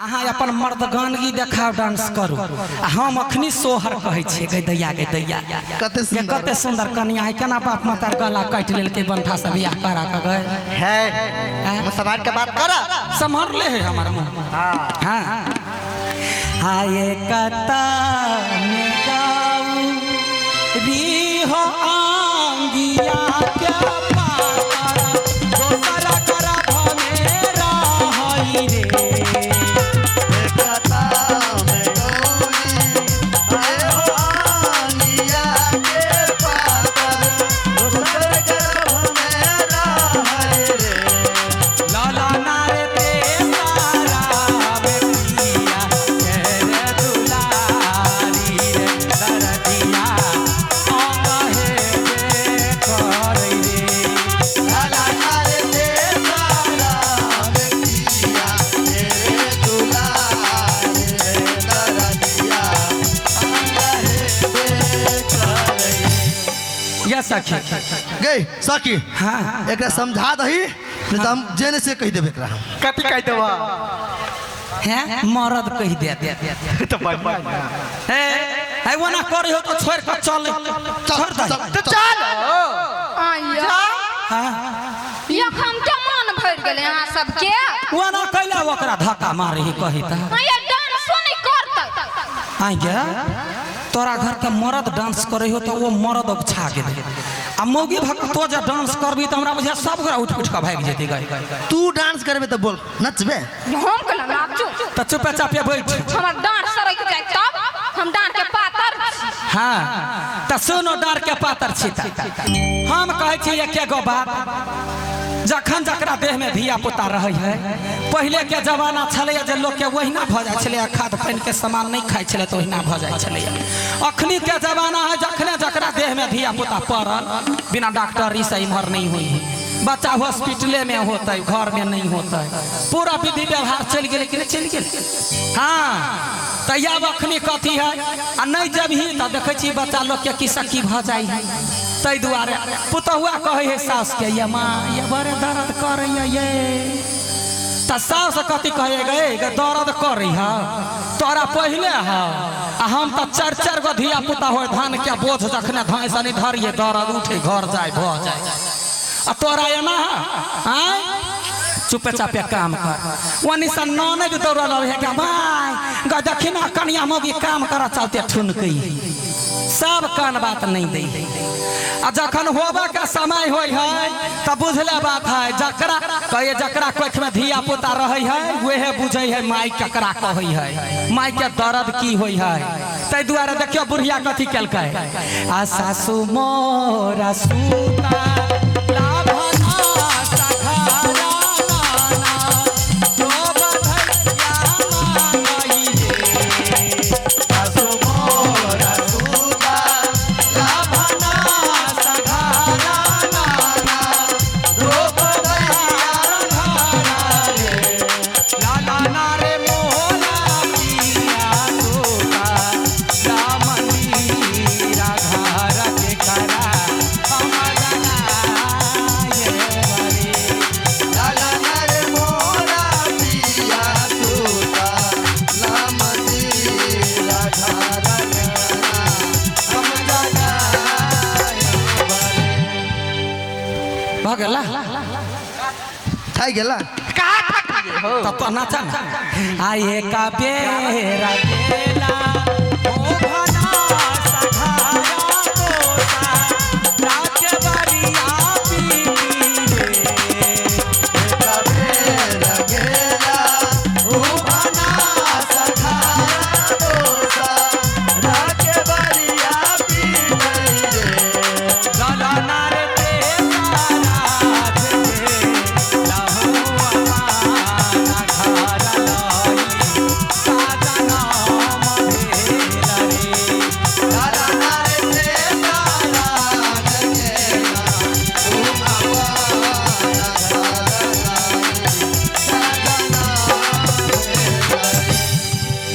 अहाँ अपन मर्दगानगी देखाउ डांस करू आ हम अखनी सोहर कहै छियै गै दैया गै दैया। कते गे सुंदर। कते सुंदर कनिया है, केना बाप माता गला काटि लेलकै बंठा से बियाह करा के गए है हैं? समाज के बात कर। सम्हरले है हमर मुँह। हाँ हाय कता में गाऊ री हो आंगिया के पातर दोसरा करा भमेरा हई रे। लाला नारे ते सारा वे पिया तेरे दुलारी रे दरदिया अंग हे बे करई रे। लाला नारे ते सारा वे पिया तेरे दुलारी रे दरदिया अंग हे बे करई। या सखी। गई सखी। हाँ। एकरा समझा दही नहीं तो हम जेने से कह देबे एकरा हम। कथी कह देबा? हैं मरद कह दे। तो बढ़िया। हे है ओना करी हो तो छोड़ के चल छोड़ दे। तो चल। आइया। हाँ यखन के मन भरि गेलै अहाँ सबके। ओना कैला ओकरा धक्का मारही कही त। आइया डांसो नहीं करतै। आइ गे तोरा घर के मरद डांस करे हो तो वो मरद उछा गेलै आ मौगी भक्त तो जे डांस करबी त हमरा बुझा सब गोरा उठ उठ के भागि जेतै गए। तू डांस करबे तो बोल नचबे। हम केना नाचू? त चुपे चापे बैठ। हमर डांस सरकि जाय तब हम डांस के पातर छी। हाँ त सुनो डार के पातर छी त हम कहै छी एके गो बात, जखन जकरा देह में धिया पुता रहै है, पहिले के जमाना छलैया जे लोक के ओहिना भऽ जाइ छलैया, खाद पानि के सामान नहीं खाइ छलै तऽ ओहिना भऽ जाइ छलैया। अखनी के जमाना है जखने जकरा देह में धिया पुता पड़ल बिना डॉक्टरी से इम्हर नहीं होइ है, बच्चा हॉस्पिटले में होतै घर में नहीं होतै, पूरा विधि व्यवहार चलि गेलै कि नहि चलि गेलै। हाँ तऽ आब अखनी कथी है आ नहीं जबही तऽ देखै छी बच्चा लोक के की से की भऽ जाइ है। ताहि दुआरे पुतहुआ कहै है सास के ये माँ ये बड़े दर्द करैया ये, तऽ सास कथी कहै गे गे दर्द करै है तोरा पहिले है आ हम तऽ चारि चारि गो धिया पुता होय धान के बोझ जखने धान सनी धरिए दर्द उठे घर जाय भऽ जाय आ तोरा एना है आँय चुपे चापे काम कर। ओनी से ननद दौड़ल अबै है के भाय ग देखी ना कनिया मौगी काम करऽ चलते ठुनकै सब कान बात नहीं दै। आ जखन होबे के समय होय है तऽ बुझले बात है जकरा कहिए जकरा कोख में धिया पुता रहै है वहे बुझै है माय ककरा कहै है माय के दर्द की होय है। ताहि दुआरे देखियौ बुढ़िया कथी केलकै आ सासु मोरा सूता लाभना सघारा नाना जो बधैया मांगई रे। सासु मोरा सूता लाभना सघारा नाना जो बधैया रे। लाला नारे मोरा पिया सूता रामनीरा घर के करा हम जनाए बरे। लाला नारे मोरा पिया सूता लामनीरा घर करा हम जनाए बरे। भऽ गेला? थाकि गेला? तब तो नाचा ना। आये का बेरा गेला ओ घना सघारा दोसा राके बरिया पीती रे। बेरा गेला ओ घना सघारा दोसा राके बरिया पीती रे। लाला नारे ते सारा जे लहु अपाना घर लई साजना मभेल रे। लाला नारे ते सारा गेला ओ अपाना घर लाई साजना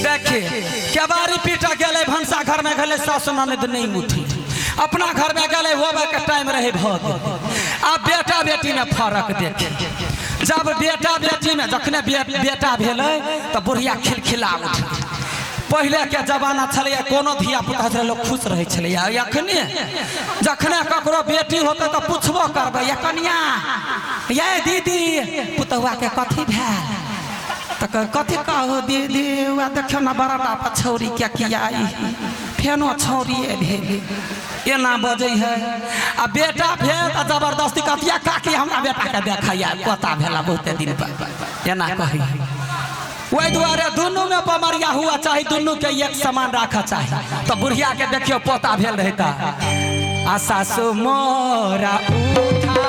देखिए केबारी पीटा गेलै भनसा घर में गेलै सासु ननद नहीं उठी अपना घर में गेलै होबे के टाइम रहे भऽ गेल। आब बेटा बेटी में फर्क देखे जब बेटा बेटी में जखने बेटा भेलै तऽ बुढ़िया खिलखिला उठलै। पहिले के जमाना छलैया कोनो धिया पुता छलै लोक खुश रहै छलैया। अखने जखने ककरो बेटी होतै तऽ पुछबो करबै, ये कनिया, ये दीदी, पुतहुआ के कथी भेल? तऽ कथी कहू दीदी, वएह देखियौ ने बड़ा पर छौरी के किया ई फेनो छौरिए भेल, एना बजै है। आ बेटा भेल तऽ जबरदस्ती कहतिया काकी हमरा बेटा के देखैया, पोता भेला बहुते दिन पर, एना कहै। ओहि दुआरे दुनू में बमरिया हुआ चाही, दुनू के एक समान राखऽ चाही। तऽ बुढ़िया के देखियौ पोता भेल रहै तऽ आ सासु मोरा उठा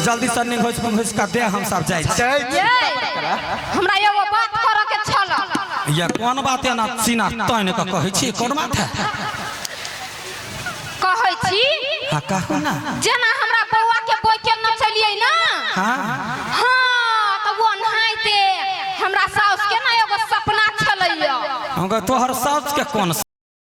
जल्दी से निघोच पुंघोच का दे, हम सब जाइ छी। ये हमरा एगो बात करऽ के छल। ये कोन बात है ना सीना तैन के कहै छी, कोन बात है? कहै छी। हाँ कहू ना। जेना हमरा बौआ के बोइ के नचलियै ना, हाँ हाँ तऽ वो नहाइते हमरा साउस के ना एगो सपना छलैया। हम तोहर साउस के कोन